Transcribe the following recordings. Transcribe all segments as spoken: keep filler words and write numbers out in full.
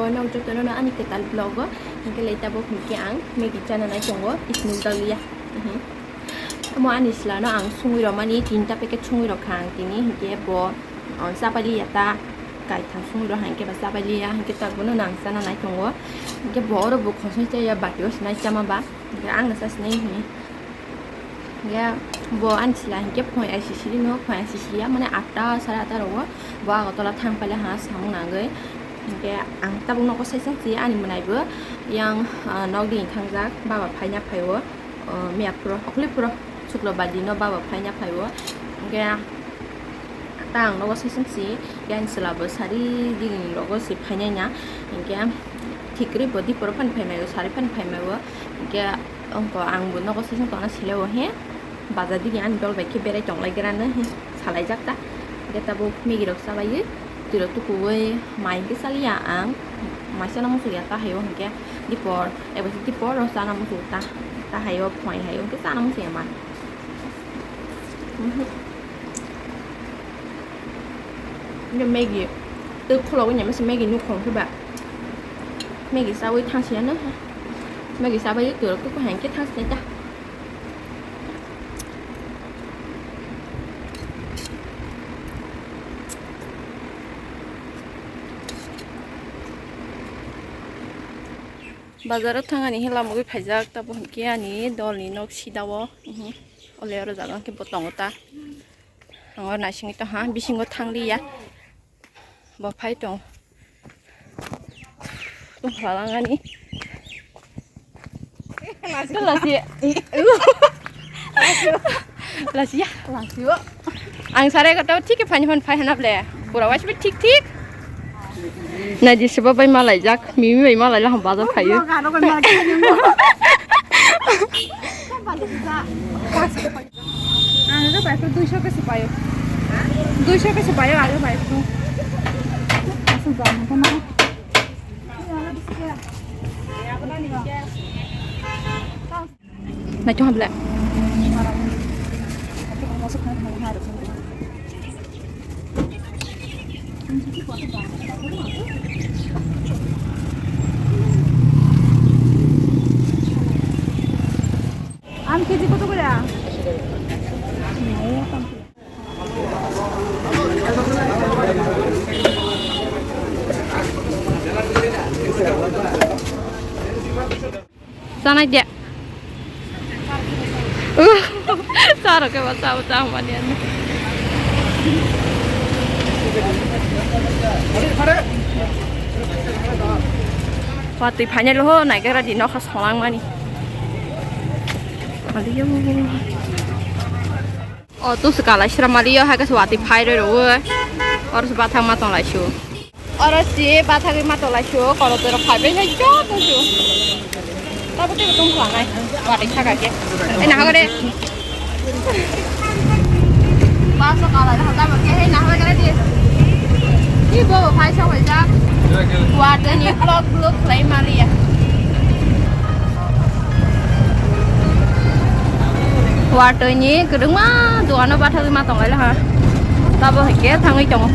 Ano jotono no ani kwtal vlog o, hingke lai tabuk hingke ang Maggi chana nai tongo, is noodle ya. Mhm. Omo ani sila no ang sungwi rok mani, tinta packet sungwi rok kha ang tini, hingke bo, o, chapali ya ta, kaitham sungwi rok hingke ba chapali ya, hingke tabuk no ang chana nai tongo. Hingke bo oro bo khosoi chaya, bati o sinai chama ba, hingke ang no sa sinai hini. Ya, bo ani sila hingke phoi I C C no, phoi I C C ya, mane atta, sare atta rogo, bo Agartala thang paile ha samung nangwi. Hingke ang tabuk nogo sai song si ani mwnai bo yang, ah, nok di thangjak, baba phaina phaibo, ah, miya phuro, okli phuro, Suklobar dino baba phaina phaibo. Hingke ta ang nogo sai song si, yang sila bo sari dini rogo si phainai na, hingke thik kwrwi bo diporo phan phai maio, sari phan phai maio, hingke Ongko ang bo nogo sesong tongna sile o he. Bazar digi ani dol bai khe berai tong lai gra no he. Salai jak ta. Hingke tabuk Maggi rok chalaiwi, twi rok tukuwi mai hingke chaliya ang. Mai chana muchung ya ta hai o hingke dipor, ebo se dipor rok chana muchung ta. Ta hai o phai hai o hingke chana muchung ya ma. Mhm. Hingke Maggi, twi khulogwi naima se Maggi nukhung khe ba. Maggi chawi thangsi ya no. Maggi chabai twi rok tuku hai hingke thangsi nai ta. Bazar o thang ani he lamugwi phaijak, tabo hingke ani dol ni nok sida o. Mhm. Ole oro jaga hingke bo tongo ta. Ang oro naisingwi tongha, bisingo thangliya. Bo phai tong. Tongkha langani. Lasi. Lasi. Lasi ya. Lasi o. Ang sare kata thik phai phai phai hanap le. Pura wasi thik thik. Na di sebo bai malai jak, mimi bai malai laham bazar phayo. Ang ro bai duiso ke se payo. Duiso ke se payo, ang ro bai. Asal jam ko na. Naithok hamle. Aam kg koto kore? Chanai de. Charo ke ba chao chao mani ani. Watwi phainai lo ho, naikhe ready nokha solang mani. Adiyo. O, tu se kalai sira mali yo, hai khe se watwi phai roi rwo. Oro se bathang ma tong lai su. Oro se bathagwi ma tong lai su, koro tero phai bai hai joto su. Tabo tebo tong phla nai. Watwi thaka khe. Ei, na hagare. Baso kalai na hagare, hei, na hagare di. Ni bo phai sa hoi ja. Watwi ni vlog, vlog khlai mali ya. Watwi ni kwdwngma dogano bathagwi ma tonglai ha. Tabo hinkhe thangwi tongo.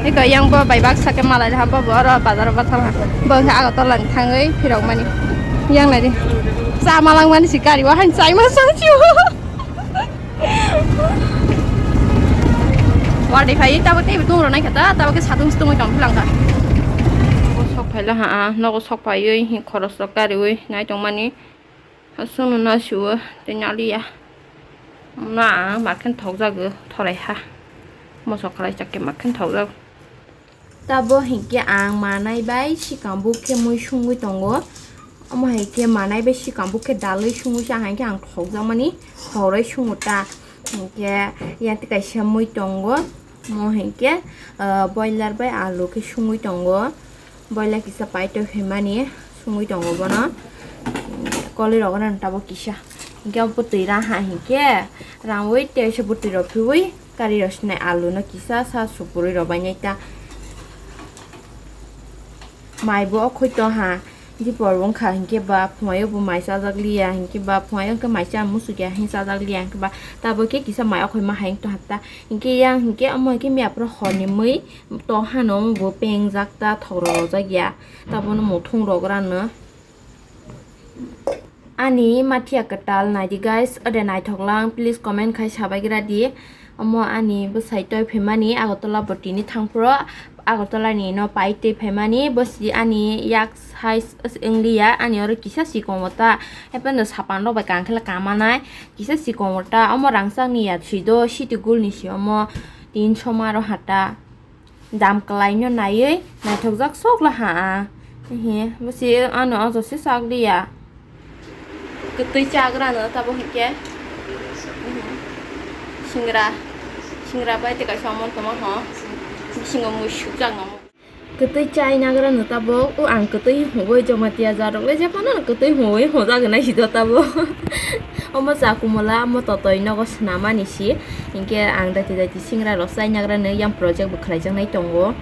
Eko yang bo bai baksa khe malai ha, bo bo oro bazar o bathang ha. Bo hinkhe Agartala ni thangwi phirok mani. Yang nai di. Cha malang mani si gari o han chai ma sang si. Watwi phai tabo tei tung ro nai kha ta, tabo khe satung situng tong philang kha. Sok phai la ha, nogo sok phaiwi hi khoros rok kariwi nai tong mani. Aswk no nasiwo tei naliya. Na ang makhe thokjago thorai ha. Mosok khlai chakhe makhe thokjago. Tabo hinkhe ang manai bai sikang bukhe mui sungwi tongo. Omo hai khe manai bai sikang bukhe dalwi sungwi se ang hinkhe ang thokjakmani thorai sungo ta. Hinkhe yang tei kaisa mui tongo. Omo hinkhe, ah, boiler bai alu khe sungwi tongo. Boila kisa paito himani sungwi tongo bono. Koloi rogo nang tabuk kisa. Hinkhe o bwtwi raha hinkhe rangwi tei se bwtwi rok phiwi kari rok sinai alu no kisa sa supurwi rok bai nai ta. Mai bo okhoi to ha. Dipor wngkha hinkhe ba phunaio bo mai chajak liya, hinkhe ba phunaio hinkhe mai cha musuk ya hin chajak liya, hinkhe ba tabo khe kisa mai okhoi ma hai wngtong hapta. Hinkhe yang hinkhe omo hinkhe miya phuru horni mui to hano bo pengjak ta thok rok rojak ya, tabono muthung rok rano. Ani mathiya kwtal naidi guys, ode naithok lang, please comment khai sabai gra di. Omo ani bwsai toi phaimani Agartala bo tini thangphuru Agartala ni no pai tei phaimani, bosi ani yak size wngli ya, ani oro kisa sikong o ta, haphano sapan rok bai kang khe kamanai, kisa sikong o ta, omo rangchak ni ya si do, City Gold ni si omo tin soma ro hata. Dam kwlaino naiwi naithokjak sok laha a. He, bwsi ano o jose sak liya. Kwtwi chagra no tabuk hinkhe. Singra, singra bai tei kaisa omo tongma ho. Bisingo mui sukjak namo. Kwtwi chai nagra no tabuk, o ang kwtwi hungwi Jamatia jarok le jephano kwtwi hungwi hojak nai si do tabuk. Omo cha kumula, omo totoi nogo swnamani si. Hinkhe ang daiti daiti singra rok chai nagra no yang project bo khlaijaknai tongo.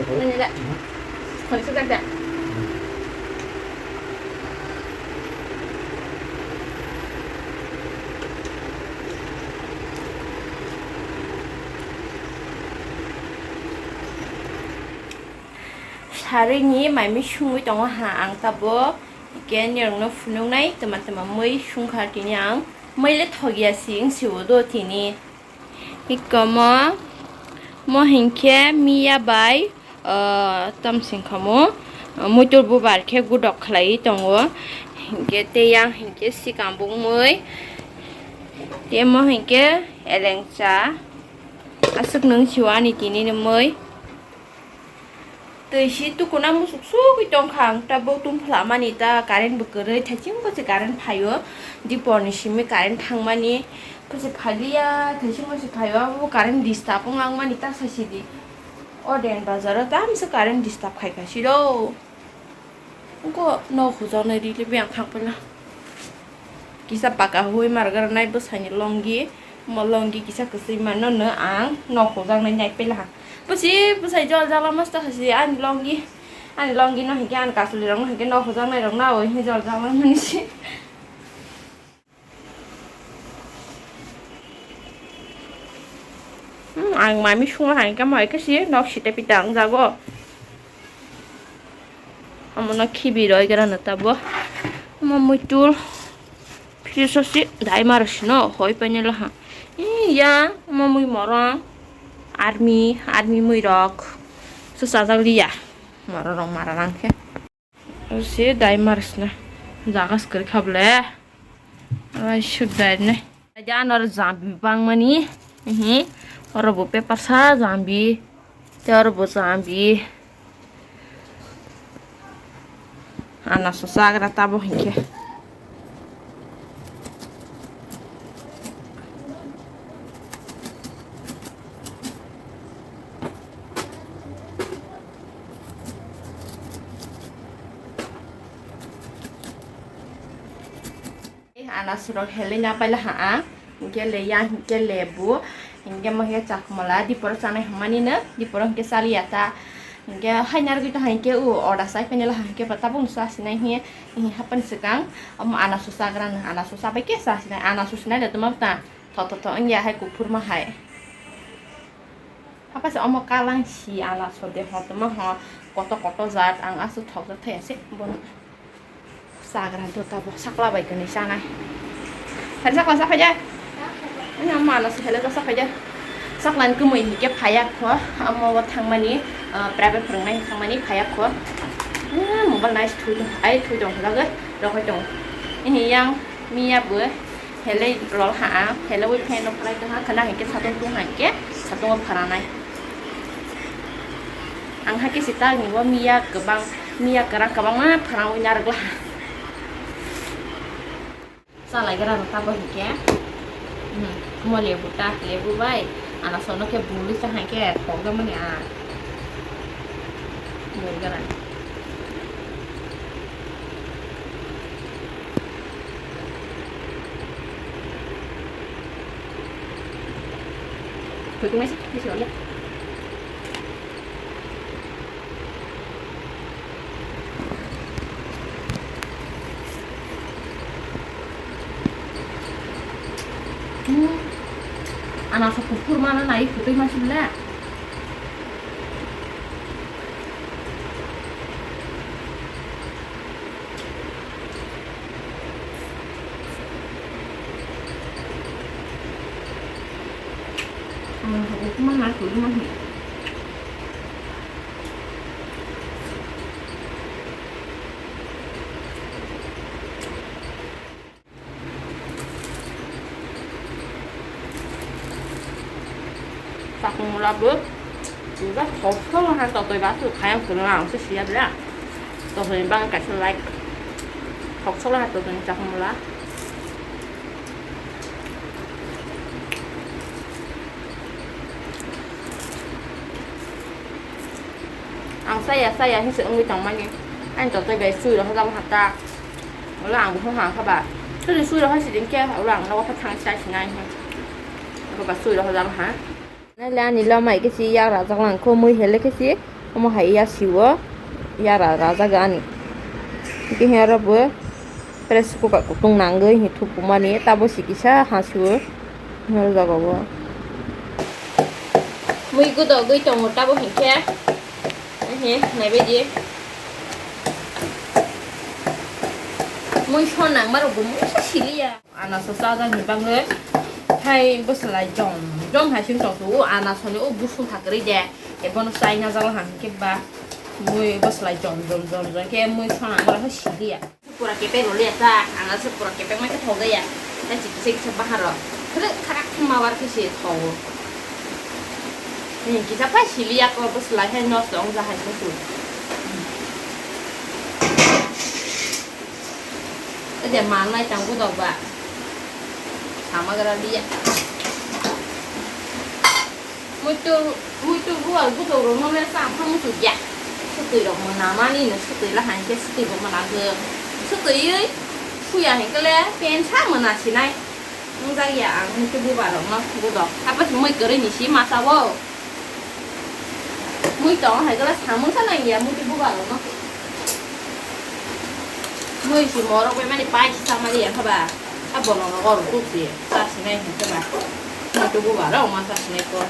Nini da. Khon suk da. Sarui ni mai mui sungwi tongo ha ang tabuk. Hingke nirokno phunuknai twma twma mui sungkha tini ang. Mui le thokya si wng si o do tini. Hikomo, mo hinkhe miya bai, ah, tamsing khamu, ah, muitur bubar khe gudok khlaiwi tongo. Hinkhe tei yang hinkhe sikang bumui. Tei mo hinkhe elengcha. Aswk nwng si o ani tini ni mui. Twi si tukuna musuk sugwi tongkha ang tabuk tungphla mani ta current bo kwrwi thaiching bo se current phaio dipor ni simi current thangmani kose phaliya thaiching bo se phaio abo current disturb wng langmani ta sai sidi o den bazaro tamsa current disturb khaikha siro. Ungko nok hujaknai rili biyang thangpaina. Kisa paka hui margaranai bwsaini longi, mo longi kisa kwchwi mano no ang nok hujaknai naipaila ha. Bwsi bwsai jol jala masta hasi ani longi, ani longi no hinkhe ani kasuli rok no hinkhe nok hujaknai rok na oi jol jala mani si. Hmm, ang mami sungo hai khe moi khe si nok site pita ang jago. Amo no khibi roi gra no tabo. Amo muitul phiri so si dai mar si no hoi pai nai lo ha. Iya, amo mui morong army, army mui rok. So sajak liya. Morong rok mara rang khe. Se dai marsna jaga swkar kha ble. Ai suk dai ne. Jano jambi bangmani. Hi. Oro bo paper sa jambi. Te oro bo jambi. Ana so sagra tabo hinkhe. Ana surok helai na paila ha ang, hinkhe le yang hinkhe lebu, hinkhe mo hinkhe chakmala dipor chanai hwnmani no, dipor hinkhe chaliya ta, hinkhe haina rwgwi tongkha hinkhe o order chai painai la ha hinkhe bo tabuk no chasinai hinkhe. Hapani swkang omo anaso chagra no, anaso chabai khe chasinai, anaso sinai le tongma bwtang tho tho tho wngya hai kuphurma hai. Hapasa omo kalang si anaso de ho tongma ho koto koto jat ang aswk thokjak thai ase bono chagra do tabo sakla bai kwnwi chanai. Phai sakla sa phai de. Ani amma ala se hele sa phai de. Saklan kumui hike phaya kho, amo o thangmani, ah, private phwrwngnai thangmani phaya kho. Ah, mobile nai thui tong, ai thui tong lage, rohoi tong. Ini yang miya bo hele rol ha, hele wi phen no phalai tong ha, khana hike satung tung ha hike, satung o pharanai. Ang hakhe se tangni bo miya kwbang, miya kwrang kwbangma phrangwi narwkla. Chalaigra rok tabo hinkhe, hmm, mo lebu ta, lebu bai anasono khe bului cha hai khe thokjakmani a. Bul gra. Kutung aise, aise ole. Hmm. Anaso kuphur mana nai, kutui masi bela. Anaso kuphur mana nai, kutui masi. Chakmung mula bo. Uga thok thok ha totoi ba su khayang kuno ang se siya bela. Totoi bang kaisa like. Thok thok ha totoi chakmung mula. Ang saya saya hinse wngwi tongmani. Ani totoi bai sui rok hajak hata. Ulo ang buphang hang kha ba. Suri sui rok hai siding khe ulo ang nogo kha thang sai sinai. Ulo ba sui rok hajak ha. Nai le ani lama hai khe si yak rajak lang kho mui hele khe si. Omo hai ya siwo. Ya ra rajak ani. Khe he aro bo. Pressure cooker kutung nangwi hi thupumani tabo si kisa hasiwo. Hwnwi o jaga o. Mui gwdagwi tongo tabo hinkhe. Ehe, naibaidi. Mui son nangmarokbo mungsa siliya. Anaso chajakni bagwi hai bwswlai jom jom hai sing tongthogo. O anasoni o busung hakwrwi de. Ebono chaina jala hang khe ba mui bwswlai jom jom jom jom khe mui son nangmarokhe siliya. Pura kepek rw liya ta, ang aswk pura kepek mai khe thok ya. Ta chikisa kisa bahar rw. Khwrwk khwrak thwngma bar khe se thogo. Ni kisa pai sili ya ko bwswlai hai nosto wng ja hai khe su. Ede manai tang budok ba. Sama gra liya. Muitu, muitu bual budok rok no le sa phang muchuk ya. Sutwi rok mo namani no sutwi la hai khe sutwi bo mana gw. Sutwi wi suya hai khe le pen sa mana sinai. Wng jak ya ang muitu buba rok no budok. Apa se mui kwrwi ni si masa o. Mui tong hai khe le samung sa nang ya muitu buba rok no. Mui si morok bai mani pai si sama ya kha ba. A bono rogo rw tuk di, ta sinai hwn khe ba. Muitu buba rok ma ta sinai ko.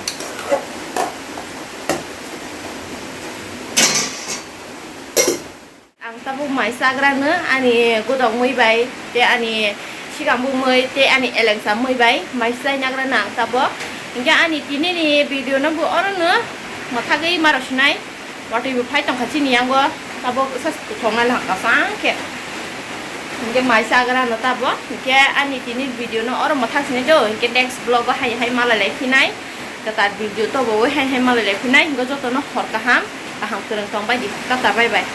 Ang tabuk mai chagra no ani godok mui bai, tei ani sikang bumui, tei ani elengsa mui bai mai chlai nagra no ang tabuk. Hinkhe ani tini ni video no bo oro no mwthagwi ma rw sinai. Watwi bo phai tongkha chini yango, tabuk sa kuthoknai lang kasang khe. Hinkhe mai chagra no tabuk, hinkhe ani tini video no oro mwthang sinai do, hinkhe next vlog o hai hai malai lai phinai, kwtal video tobo o hai hai malai lai phinai, hinkhe joto no hor kaham, kaham kwrwng tong bai di, tata bye bye.